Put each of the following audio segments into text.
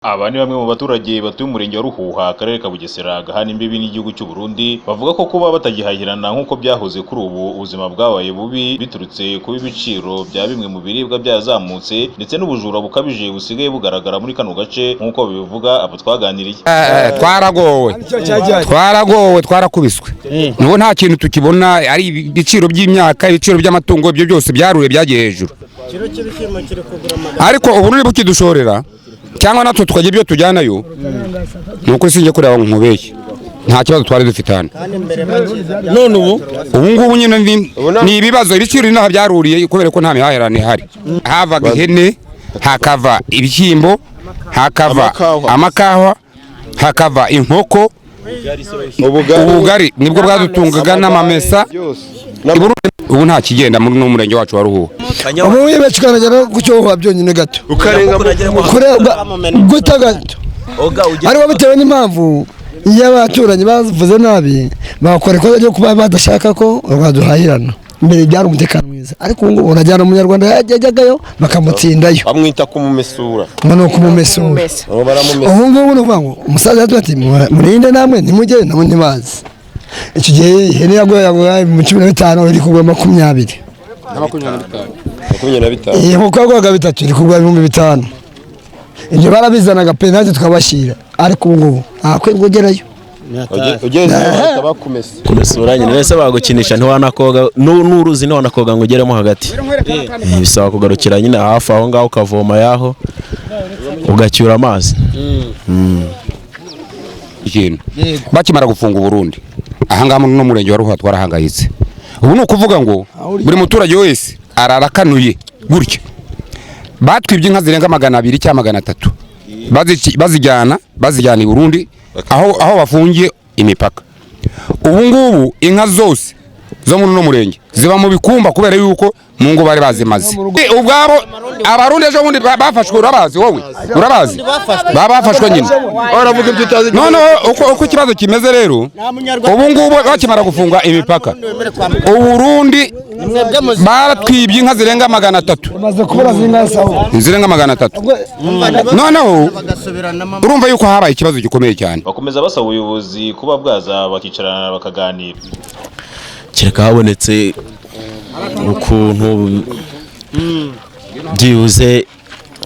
Aba ni bamwe mu baturage batuye umurenge wa Ruhuha, akarere ka Bugesera gahana imbibi n'igihugu cy'u Burundi, bavuga ko kuba batagihahirana nk'uko byahoze kuri ubu ubuzima bwabaye bubi biturutse kuba ibiciro bya bimwe mu biribwa byazamutse ndetse n'ubujura bukabije busigaye bugaragara muri kano gace nk'uko bivuga abo twaganiriye. Twaragowe, twaragowe, twarakubiswe. Nubu nta kintu tukibona, ari ibiciro by'imyaka, ibiciro by'amatungo, ibyo byose byaruye byagiye hejuru. Ariko ubu bukidushorera cyangwa natwe tukagira ibyo tujyanayo, ni uko sinjye kureba ngo nkubeshye, nta kibazo twari dufite hano. None ubu Ubu ngubu nyine ni ibibazo, ibiciro inaha byaruriye kubera ko nta mihahirane ihari. Havaga ihene, hakava ibishyimbo, hakava amakawa, hakava inkoko, ubugari nibwo bwadutungaga n'amamesa. Ubu nta kigenda muri uno murenge wacu wa Ruhuha. Ubu wibaca ukanagera ku cyohoha byonyine gato, ukarenga guta gato, ariko bitewe n'impamvu iyo abaturanyi bavuze nabi bakora ikosa ryo kuba badashaka ko rwaduhahirana. Mbere byari umutekano mwiza, ariko ubu ngubu urajyana umunyarwanda yajyagayo bakamutsindayo, bamwita kumumesura, ngo ni ukumumesura. Ubu ngubu ni ukuvuga ngo umusaza yatubwiye ati murinde namwe ntimugere nabo ntibazi. Icyo gihe ihene yaguye mu 15 iri kugura 20. 25. Iyi nkoko yaguraga 3 iri kugura 5000. Ibyo barabizanaga pe natwe tukabashyira, ariko ubu ngubu nta kwirwa ugerayo. Kumesura nyine nese bagukinisha, ntiwanakoga n'uruzi ntiwanakoga ngo ugeremo hagati. Bisaba kugarukira nyine hafi aho ngaho ukavoma yaho ugacyura amazi. Ikintu bakimara gufunga Burundi aha ngaha muri uno murenge wa Ruhuha twarahangayitse. Ubu ni ukuvuga ngo buri muturage wese ararakanuye gutya. Batwibye inka zirenga 200 cyangwa 300, bazijyana i Burundi aho bafungiye imipaka. Ubu ngubu inka zose zo muri uno murenge ziba mu bikumba kubera yuko mu ngo bari bazimaze ubwabo. Abarundi ejo bundi bafashwe, urabazi wowe, urabazi, baba bafashwe nyine. Noneho uko ikibazo kimeze rero, ubu ngubu bakimara gufunga imipaka Uburundi baratwibye inka zirenga 300, zirenga 300. Noneho urumva yuko habaye ikibazo gikomeye cyane. Bakomeza basaba ubuyobozi kuba bwaza bakicarana bakaganira. Kereka habonetse ukuntu byibuze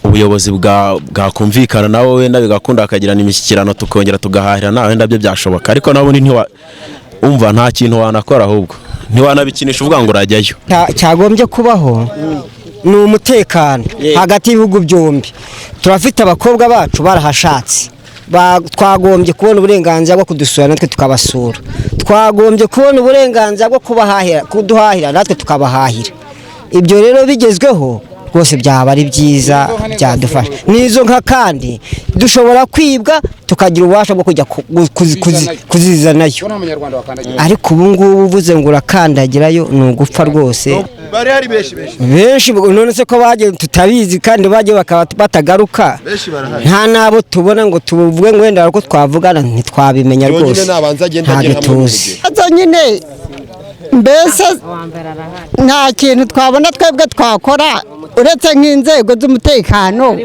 ubuyobozi bwakumvikana nabo, wenda bigakunda bakagirana imishyikirano tukongera tugahahirana, wenda byo byashoboka. Ariko nabo umva nta kintu wanakora, ahubwo ntiwanabikinisha uvuga ngo urajyayo. Cyagombye kubaho ni umutekano hagati y'ibihugu byombi. Turafite abakobwa bacu barahashatse, twagombye kubona uburenganzira bwo kudusura natwe tukabasura, twagombye kubona uburenganzira bwo kuduhahira natwe tukabahahira. Ibyo rero bigezweho rwose byaba ari byiza, byadufasha. N'izo nka kandi dushobora kwibwa tukagira ububasha bwo kujya kuzizanayo, ariko ubu ngubu uvuze ngo urakandagirayo ni ugupfa rwose. Benshi none se ko bagiye tutabizi, kandi bagiye bakaba batagaruka, nta nabo tubona ngo tuvuge ngo wenda ko twavugana ntitwabimenya rwose, ntabwo tuzi nyine. Mbese nta kintu twabona twebwe twakora uretse nk'inzego z'umutekano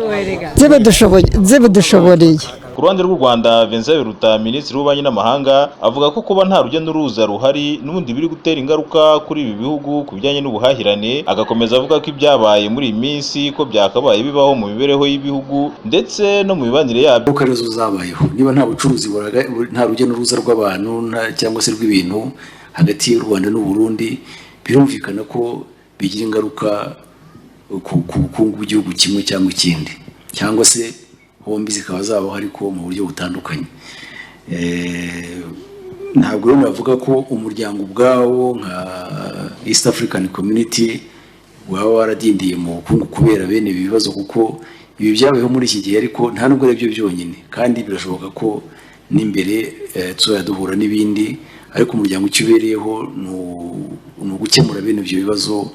zibidushoboreye. Ku ruhande rw'u Rwanda, Vincent Biruta, Minisitiri w'Ububanyi n'Amahanga, avuga ko kuba nta rujya n'uruza ruhari n'ubundi biri gutera ingaruka kuri ibi bihugu ku bijyanye n'ubuhahirane. Agakomeza avuga ko ibyabaye muri iyi minsi ko byakabaye bibaho mu mibereho y'ibihugu ndetse no mu mibanire yabyo. Ingaruka arizo zabayeho, niba nta bucuruzi, nta rujya n'uruza rw'abantu cyangwa se rw'ibintu hagati y'u Rwanda n'u Burundi, birumvikana ko bigira ingaruka ku bukungu bw'igihugu kimwe cyangwa ikindi, cyangwa se hombi zikaba zabaho ariko mu buryo butandukanye. Ntabwo rero navuga ko umuryango ubwawo nka East African Community waba waradindiye mu bukungu kubera bene ibi bibazo, kuko ibi byabayeho muri iki gihe, ariko nta nubwo ari byo byonyine, kandi birashoboka ko n'imbere tuzajya duhura n'ibindi. Ariko umuryango icyo ubereyeho ni ugukemura bene ibyo bibazo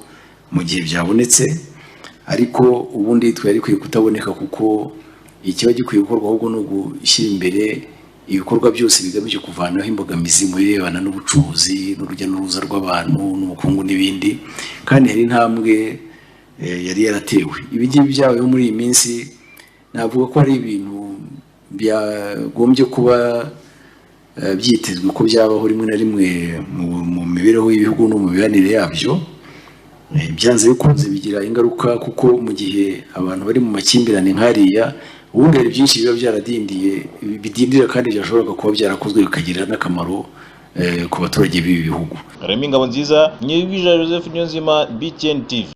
mu gihe byabonetse. Ariko ubundi twari dukwiye kutaboneka, kuko ikiba gikwiye gukorwa ahubwo ni ugushyira imbere ibikorwa byose bigamije kuvanaho imbogamizi mu birebana n'ubucuruzi n'urujya n'uruza rw'abantu n'ubukungu n'ibindi. Kandi hari intambwe yari yaratewe. Ibi ngibi byabayeho muri iyi minsi navuga ko ari ibintu Byagombye kuba byitezwe ko byabaho rimwe na rimwe mu mibereho y'ibihugu no mu mibanire yabyo. Byanze bikunze bigira ingaruka, kuko mu gihe abantu bari mu makimbirane nk'ariya, ubundi hari byinshi biba byaradindiye, bidindira kandi byashoboraga kuba byarakozwe bikagira n'akamaro ku baturage b'ibi bihugu. Remy Ngabonziza, Nyiribwija Joseph Niyonzima, BTN TV.